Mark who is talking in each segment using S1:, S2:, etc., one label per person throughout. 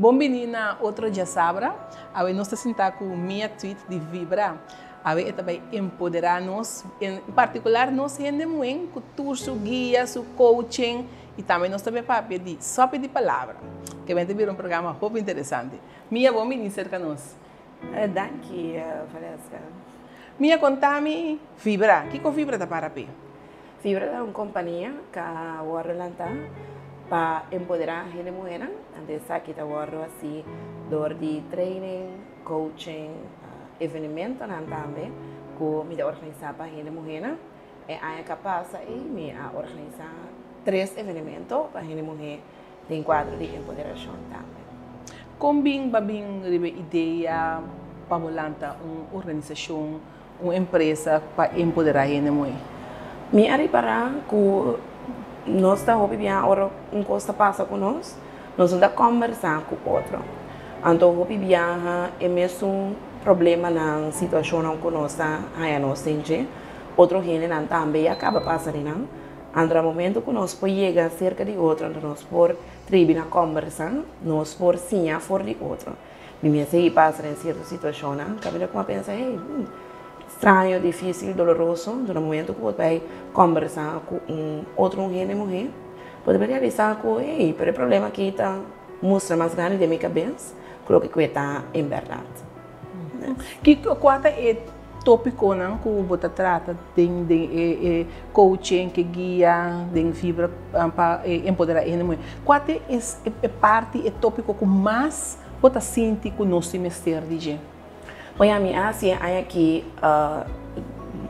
S1: Bon bini na otro Djasabra. Awe nos ta sinta ku Mia Tweet di Vibra. Awe e ta bai empoderá nos, en partikular nos hende muhé ku tur su guia, su coaching i tambe nos ta bai papia di Sopi di Palabra. Ke bai ta bira un programa hopi interesante. Mia, bon bini serka nos.
S2: Danki, Valeska.
S1: Mia, konta mi Vibra, kiko Vibra ta para p'e?
S2: Fibra ta un kompania ku a wòrdu lantá pa empoderá hende muhénan. Anto esaki ta wòrdu hasí dor di training, coaching, evenimentonan tambe ku mi ta organisá pa hende muhénan. E aña ku a pasa ei mi a organisá tres evenimento pa hende muhé den kuadro di empoderashon tambe.
S1: Kon bin bo a bin riba e idea pa bo lanta un organisashon Un empresa pa empoderá hende muhé.
S2: Mi a ripará ku nos ta hopi biaha ora un kos ta pasa ku nos, nos no ta kòmbersá ku otro. Anto hopi biaha e mesun problemanan, situashonnan ku nos ta haña nos den dje, otro hendenan tambe ya kaba pasa di nan. Anto na momento ku nos por yega serka di otro, anto nos por tribi na kòmbersá, nos por siña for di otro. Mi mester i pasa den sierto situashonnan kaminda ku mi a pensa, hey, straño, difísil, doloroso. Duna momento ku bo ta bai kòmbersá ku un otro un hende muhé, bo ta bai realisá ku, hey, pero e problema aki ta mustra mas grandi den mi kabes ku loke ku e ta en bèrdat.
S1: Kiko, kua ta e tópikonan ku bo ta trata den den e e coaching, ke guia den Vibra pa empoderá e hende muhé? Kua ta e e parti, e tópiko ku mas bo ta sinti ku nos tin mester di dje?
S2: Oya, mi a hasi e aña aki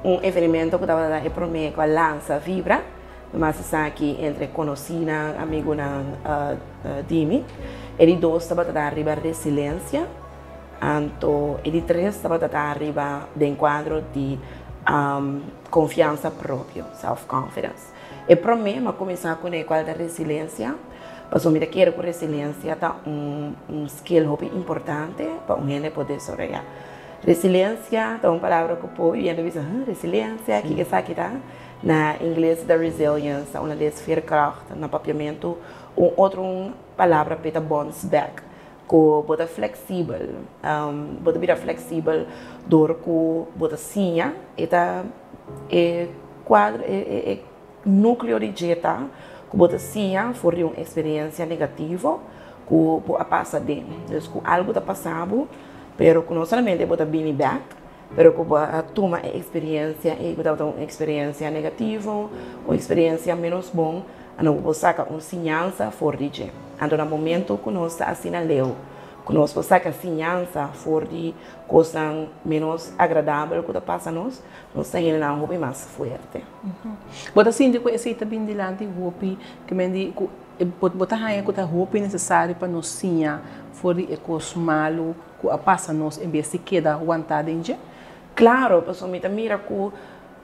S2: un evenemento ku tabata e promé ku a lansa Vibra, mas esaki entre konosínan, amigunan di mi. E di dos tabata ta riba resilensia. Anto e di tres tabata ta riba den kuadro di konfiansa propio, self confidence. E promé mi a kuminsá kuné kual ta resilensia, pasobra mi ta kere ku resilensia ta un un skill hopi importante pa un hende por desaroyá. Resilensia ta un palabra ku por hende bisa, huh, resilensia, kiko esaki ta? Na ingles ta resilience, ta una veerkracht, na papiamentu un otro un palabra p'e ta bounce back. Ku bo ta fleksibel. Bo ta bira fleksibel dor ku bo ta siña. E ta e kuadro, e núkleo di dje ta ku bo ta siña for di un eksperensia negativo ku bo a pasa den. Dus ku algu ta pasa bo, pero ku no solamente bo ta bini bèk, pero ku bo a tuma e eksperensia ei ku tabata un eksperensia negativo, un eksperensia ménos bon, anto bo por saka un siñansa for di dje. Anto na momento ku nos ta asina leu, ku nos por saka siñansa for di kosnan ménos agradabel ku ta pasa nos, nos ta hendenan hopi mas fuerte.
S1: Bo ta sinti ku esei ta bin dilanti hopi, ke men di ku bo ta haña ku ta hopi nesesario pa nos siña for di e kos malu ku a pasa nos en bes di keda wantá den dje?
S2: Klaro, pasobra mi ta mira ku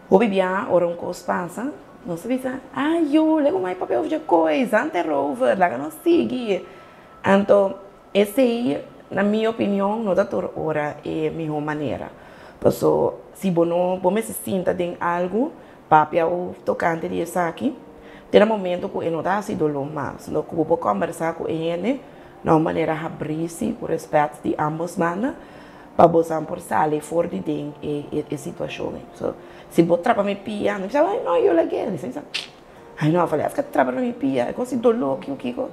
S2: hopi bia ora un kos pasa, nos ta bisa, Ai yu, legu mai papia over dje koe, zant erover, laga nos sigui. Anto, esei, na mi opinion, no ta tur ora e mihó manera. Paso, si bo no, bo mester sinta den algu, papia o tokante di esaki, te na momento ku e no ta hasi doló mas, lo ku bo por kòmbersá ku e hende, Na un manera habrí sí, ku rèspèt di ámbos banda, pa bosan por sali for di den e situashon ei. So, si bo trapa mi pia, mi bisa, ay no, yo lag'é. Mi bisa, ay no, Valesca trapa na mi pia, e kos di doló, kiko kiko.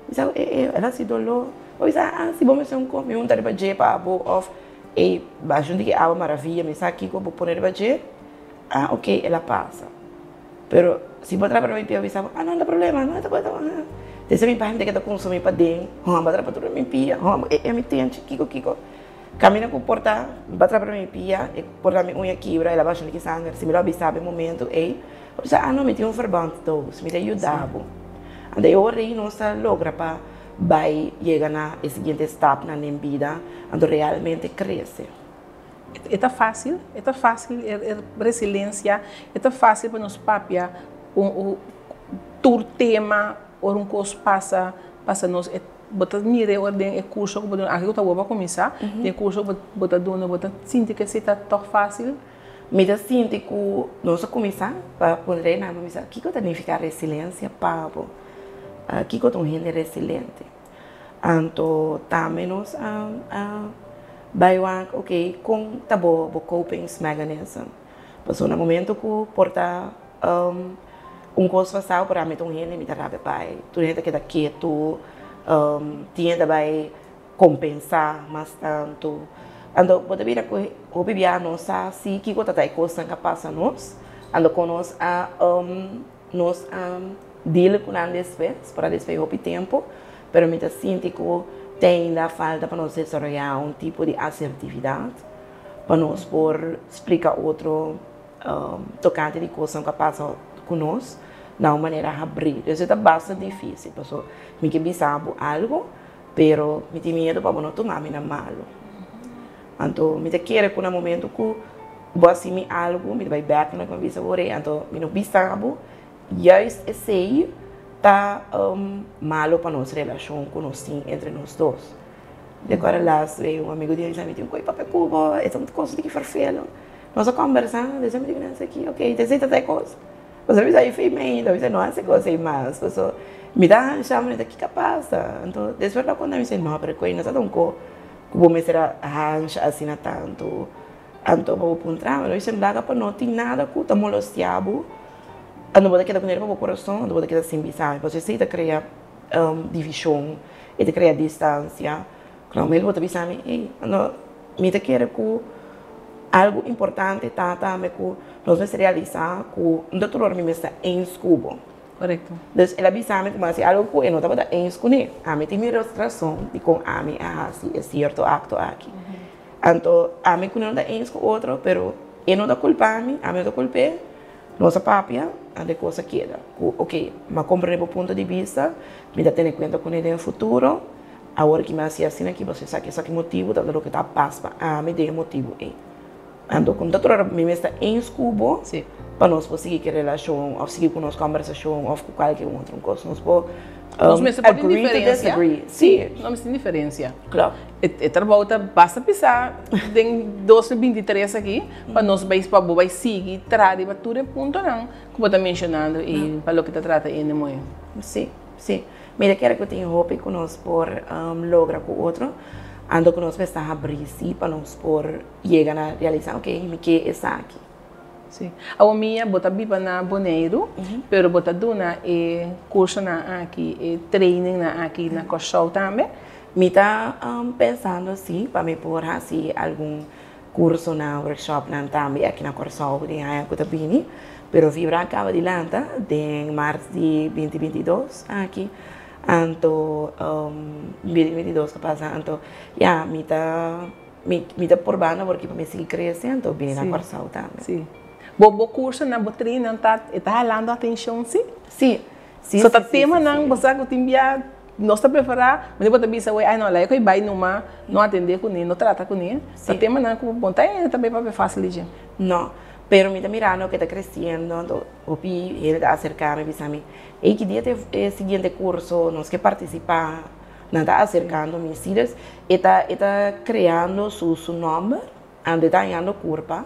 S2: Mi bisa, e e, el a hasi doló. Bo bisa, ah, si bo mester un kos, mi hunta riba dje pa bo, òf ey, basha un tiki awa maravilla, mi sa kiko bo pone riba dje, ah, ok, el a pasa. Pero si bo trapa mi pia bo bisa bo, ah no ta problema, no ta problema. Dese mi pa hende ke ta konsumi paden, hon bo trapa tur mi pia, hon e mi tenchi, kiko kiko. Kaminda ku por ta, bo trapa mi pia, e por ta mi uña kibra, el a basha liki sanger, si mi lo a bisa bo e momento ey, bo bisa, ah no mi tin un verbanddoos, mi ta yuda bo. Anto e ora ey nos ta logra pa bai yega na e siguiente stapnan den bida, anto realmente krese.
S1: E ta fásil, e ta fásil e resilensia, e ta fásil pa nos papia un tur tema ora un kos pasa, pasa nos. E bo ta mira ora den e kurso ku bo duna, aki ku ta awor bo a kuminsá, den e kurso ku bo ta duna bo ta sinti ku esei ta tòg fásil?
S2: Mi ta sinti ku nos a kuminsá pa pone rei nan kuminsá, kiko ta nifiká resilensia pa bo? Kiko ta un hende resilente? Anto tambe nos a bai wak, ok, kon ta bo coping mechanism? Pasobra na momento ku por ta un kos pasá por ami ta un hende mi ta rabia bai, tur hende ta keda ketu, tin hende ta bai kompensá mas tantu. Anto bo ta bira ku hopi bia nos sa si kiko ta ta e kosnan ku a pasa nos, anto kon nos a nos a deal ku nan despues, por a despues hopi tempu, pero mi ta sinti ku te ainda falta pa nos desaroyá un tipo di asertividat pa nos por splika otro tokante di kosnan ku a pasa ku nos na un manera habrí. Dus e ta basta difísil pasobra mi ke bisa bo algu pero mi tin miedu pa bo no tuma mi na malu. Anto mi ta kere ku na momento ku bo a hasi mi algu mi ta bai bèk na loke mi a bisa bo rei anto mi no bisa bo juist esei ta malu pa nos relashon ku nos tin entre nos dos. Di acuerdo las vez un amigo di mi bisa mi tin un koe papia ku bo e ta un kos di ferfelu. Nos a kombersá despues mi di ku nan aki ok ta esei ta ta e kos. Pasobra mi sa e fei mi ainda mi sa no hasi kos ei mas pasobra mi ta hansha mi ta kiko a pasa anto despues lo a konta mi si no pero koe no ta ta un ko ku bo mester a hansha asina tantu anto pa bo puntra mi lo bisa laga pa no tin nada ku ta molestia bo anto bo ta keda ku nere pa bo kurason anto bo ta keda sin bisa mi pasobra esei ta krea divishon e ta krea distansia Normalmente bo ta bisa mi, ey, no, mi ta kere ku algu importante ta tambe ku nos mester realisá ku no ta tur ora mi mester ta eens ku bo.
S1: Korekto.
S2: Dus el a bisa mi ku si algu ku e no tabata eens kuné, ami tin mi rason dikon ami a hasi e sierto akto aki. Anto ami ku no ta eens ku otro, pero e no ta kulpa mi, ami no ta kulp'é, nos a papia, anto e kos a keda ku oke, mi a komprende bo punto di bista, mi ta tene kuenta kuné den futuro. Awor ki mi a hasi asina ki pasobra esaki esaki motibu ta loke ta pas pa ami den e motibu ei. Anto ku no ta tur ora mi mes ta eens ku bo pa nos por sigui ku e relashon òf sigui ku nos kòmbersashon òf ku kualke otro kos. Nos por agree to disagree.
S1: Sí, nos mester tin diferensia. E trabou ta basta pisá den 2023 aki pa nos bai pa bo bai sigui traha riba tur e puntonan ku bo ta menshonando ei pa loke ta trata hende muhé.
S2: Sí, sí. Mi ta kere ku tin hopi ku nos por logra ku otro, anto ku nos mester habrí sí pa nos por yega na realisá, ok, mi ke esaki.
S1: Sí. Awor Mia, bo ta biba na Boneiru, pero bo ta duna e kursonan aki, e trainingnan aki na Kòrsou tambe?
S2: Mi ta pensando sí pa mi por hasi algun kursonan, workshopnan tambe aki na Kòrsou den aña ku ta bini. Pero Vibra a kaba di lanta den mart di 2022 aki. Anto 2022 ku pasa anto ya mi ta mi ta purbando porque pa mi sigui krese anto bini na Kòrsou tambe.
S1: Sí. Bo bo kursonan bo trainingnan ta e ta halando atenshon sí?
S2: Sí.
S1: Sí So ta temanan bo sa ku tin bia nos ta preferá manera bo ta bisa wey ay no laga ku e bai numa no atendé kuné no trata kuné. Ta temanan ku bo no ta hende ta bai papia fásil di dje.
S2: No. Pero mi ta mirando ke ta kresiendo, anto hopi hende ta aserká mi bisa mi, ey ki dia ta e siguiente kurso, nos ke partisipá. Nan ta aserkando mi. Si dus e ta e ta kreando su su nòmber, anto e ta hañando kurpa.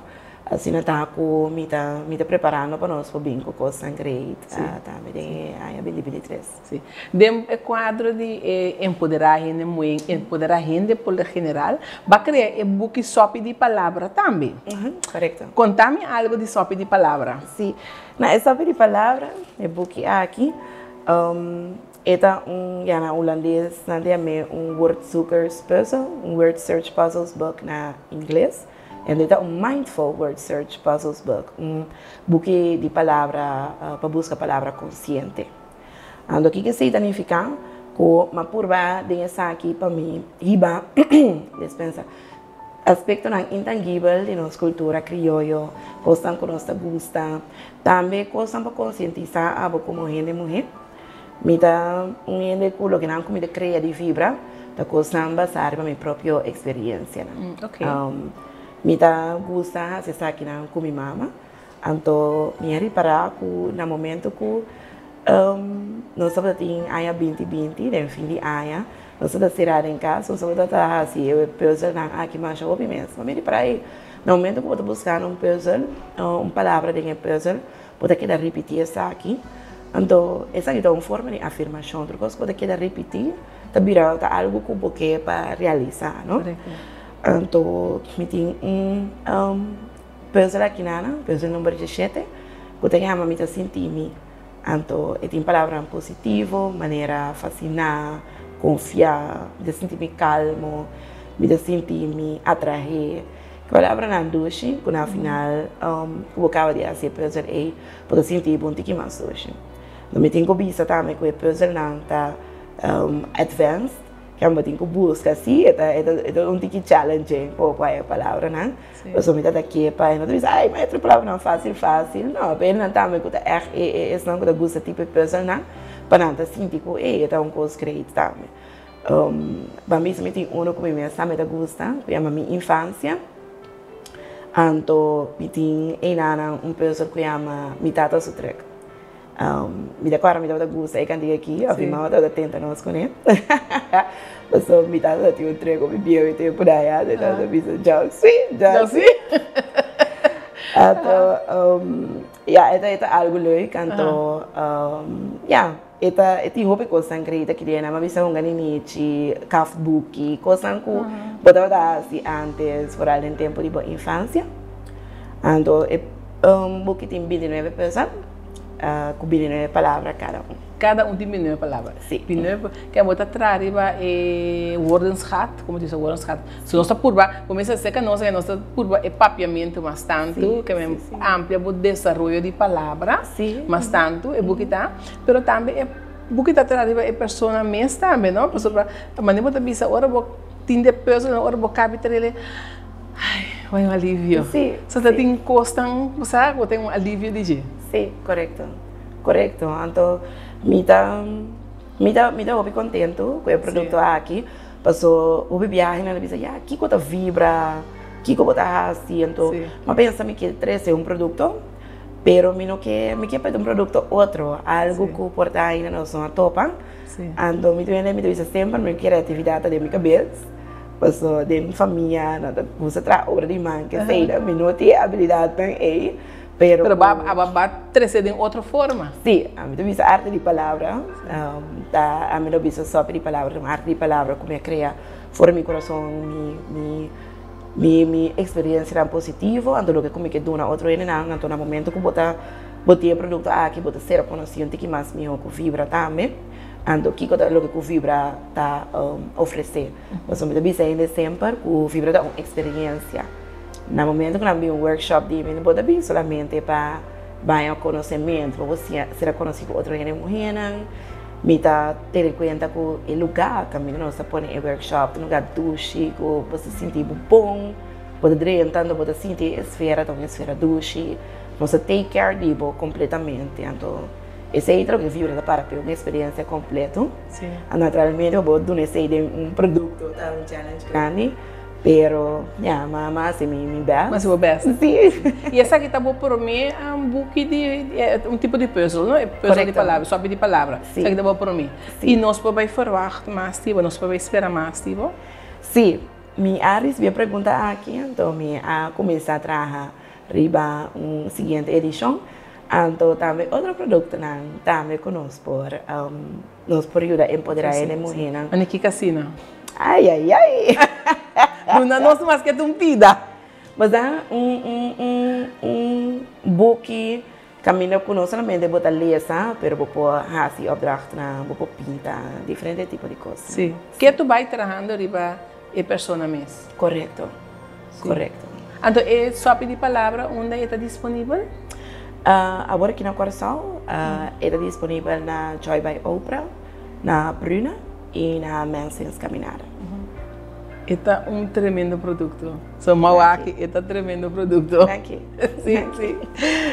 S2: Asina ta ku mi ta mi ta preparando pa nos por bin ku kosnan great tambe den e aña 2023.
S1: Sí. Den e kuadro di e empoderá hende muhé, empoderá hende por lo general, bo a krea e buki Sòpi di Palabra tambe.
S2: Korekto.
S1: Konta mi algu di Sòpi di Palabra.
S2: Sí. Na e Sòpi di Palabra, e buki aki, e ta un, ya na hulandes nan ta yam'é un woordzoekerspuzzel, un word search puzzles book na ingles. En dit ta un Mindful Word Search Puzzles book, un buki di palabra pa buska palabra konsiente. Anto kiko esei ta nifiká? Ku mi a purba den esaki pa mi hiba, dispensa, aspektonan intangibel di nos kultura krioyo, kosnan ku nos ta gusta, tambe kosnan pa konsientisá abo komo hende muhé. Mi ta un hende ku loke nan ku mi ta krea di vibra ta kosnan basá riba mi propio eksperiensianan. Mi ta gusta hasi esakinan ku mi mama. Anto mi a ripará ku na momento ku nos tabata tin aña 2020, den fin di aña, nos tabata será den kas, nos tabata ta hasi e pùzelnan aki masha hopi mes. Mi a ripará ei, na momento ku bo ta buskando un pùzel, un palabra den e pùzel, bo ta keda ripití esaki. Anto esaki ta un forma di afirmashon, tur kos ku bo ta keda ripití. Ta bira ta algu ku bo ke pa realisá, no? Anto mi tin un pùzel aki nan, pùzel number diesshete, ku ta yama Mi ta sinti mi. Anto e tin palabranan positivo manera fasiná, konfiá, mi ta sinti mi kalmo, mi ta sinti mi atraé. Palabranan dushi ku na final ku bo kaba di hasi e pùzel ei bo ta sinti bo un tiki mas dushi. Mi tin ku bisa tambe ku e pùzelnan ta advanced, ke bo tin ku buska si, e ta e ta un tiki challenging pa bo por haya e palabranan. Pasobra mi ta ta ke pa e no ta bisa ay maestro e palabranan fácil fácil, no, pero nan tambe ku ta ègt e esnan ku ta gusta tipo e pùzelnan pa nan ta sinti ku e ta un kos great tambe. Pa mi mi tin uno ku mi mes tambe ta gusta ku yama mi infancia. Anto mi tin einanan un pùzel ku yama mi tata su trùk. Mi ta kòrda mi tabata gusta e kantika aki, òf mi mama tabata tenta nos kuné. Pasobra mi tata tabatin un trùk hopi bieu e tempu nan ya, e tabata bisa Joxy, Joxy. Anto ya e ta algu leuk, anto ya. E ta e tin hopi kosnan great aki den. Nan a bisa hunga ninichi, kaft buki, kosnan ku bo tabata hasi antes, foral den tempu di bo infansia. Anto e buki tin bintinuebe pùzel ku bintinuebe palabra kada un.
S1: Kada un tin bintinuebe palabra?
S2: Si.
S1: Bintinuebe, ke bo ta traha riba e woordenschat, komo ta bisa woordenschat? So nos ta purba, bo mester aserka nos, nos ta purba e papiamentu mas tantu, ke men amplia bo desaroyo di palabra mas tantu, e buki ta. Pero tambe e buki ta traha riba e persona mes tambe, no? Pasobra manera bo ta bisa ora bo tin de pùzel, ora bo kabi ta rele, ai, wai un alivio. So ta tin kosnan, bo sa, bo tin un alivio di dje.
S2: Si, korekto, korekto. Anto mi ta, mi ta, mi ta hopi kontentu ku e produkto aki. Paso hopi biahe nan ta bisa ya kiko ta vibra, kiko bo ta hasi, anto mi a pensa mi ke trese un produkto pero mi no ke mi ke pidi un produkto otro algu ku por ta ainda nos no a topa anto mi ta bini mi ta bisa semper mi kreatividat ta den mi kabes paso den mi famia nan ta gusta traha obra di man kesei mi no tin e abilidatnan ei.
S1: Pero bo a ba trese den otro forma.
S2: Sí, ami ta bisa arte di palabra. Ta ami lo bisa sopi di palabra, ta un arte di palabra ku mi a krea for di mi kurason, mi mi mi mi eksperensianan positivo, anto loke ku mi ke duna otro hendenan, anto na momento ku bo ta bo tin e produkto aki bo ta sera konosí un tiki mas mihó ku Vibra tambe, anto kiko ta loke ku Vibra ta ofresé. Pasobra mi ta bisa hende semper ku Vibra ta un eksperensia. Na momento ku nan bin un workshop di mi, no bo ta bin solamente pa baña konosementu, pa bo siña sera konosí ku otro hende muhénan. Mi ta tene kuenta ku e lugá kaminda nos ta pone e workshop ta un lugá dushi ku bo ta sinti bo bon, bo ta drenta anto bo ta sinti e esfera ta un esfera dushi. Nos ta take care di bo kompletamente, anto esei ta loke Vibra ta para p'e, un eksperensia kompleto. Naturalmente pa bo duna esei den un produkto ta un challenge grandi. Pero, ya, mi a hasi mi best.
S1: Bo hasi bo best.
S2: Si.
S1: I esaki ta bo promé buki di, un tipo di pùzel, no? E pùzel di palabra, sòpi di palabra.
S2: Si.
S1: Esaki ta bo promé.
S2: Si.
S1: I nos por bai ferwagt mas di bo? Nos por bai spera mas di bo?
S2: Si. Mi a risibí e pregunta aki, anto mi a kuminsá traha riba un siguiente edishon. Anto tambe otro produktonan tambe ku nos por. Nos por yuda empoderá hende muhénan.
S1: Mane kiko asina?
S2: Ai ai ai!
S1: Duna nos mas ke un pida.
S2: Bo sa un un un un buki kaminda ku no solamente bo ta lesa pero bo por hasi opdrachtnan, bo por pinta, diferente tipo di kos.
S1: Sí. Ke tu bai trahando riba e persona mes.
S2: Korekto, korekto.
S1: Anto e sòpi di palabra unda e ta disponibel?
S2: Awor aki na Kòrsou e ta disponibel na Joy by Oprah, na Bruna i na Mensing's Caminada.
S1: E ta un tremendo produkto. So mawaki e ta tremendo produkto.
S2: Danki.
S1: Si, si.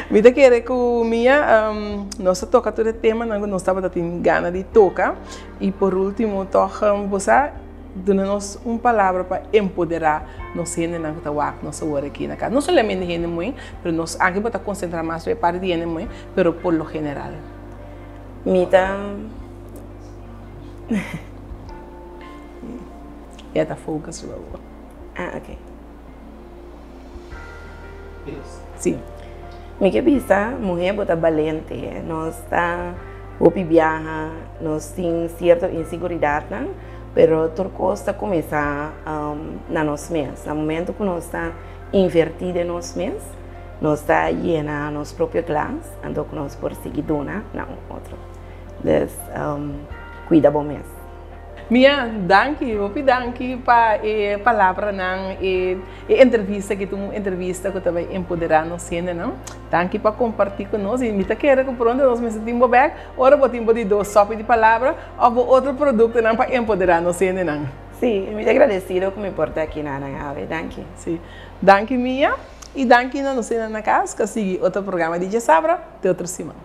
S1: Mi ta kere ku Mia nos a toka tur e temanan ku nos tabata tin gana di toka i por ultimo tòg bo sa Duna nos un palabra pa empoderá nos hendenan ku ta wak nos awor aki na kas. No solamente hende muhé, pero nos aki bo ta konsentrá mas riba e parti di hende muhé, pero por lo general.
S2: Mi ta.
S1: Ya ta focus riba bo.
S2: Ah, ok.
S1: Sí.
S2: Mi ke bisa, muhé bo ta balente. Nos ta. Hopi biaha nos tin cierto inseguridatnan, pero tur cos ta cuminsa na nos mes. Na momento cu nos ta inverti den nos mes, nos ta yena nos propio glas, anto cu nos por sigui duna na un otro. Dus, cuida bo mes.
S1: Mia, danki, hopi danki pa e palabranan, e entrevista ki ta un entrevista ku ta bai empoderá nos hendenan. Danki pa kompartí ku nos i mi ta kere ku pronto nos mester tin bo bèk ora bo tin bo di dos sòpi di palabra òf bo otro produktonan pa empoderá nos hendenan.
S2: Sí, mi ta agradesido ku mi por ta aki na nan awe. Danki.
S1: Sí. Danki Mia i danki na nos hendenan na kas ku a sigui otro programa di Djasabra te otro siman.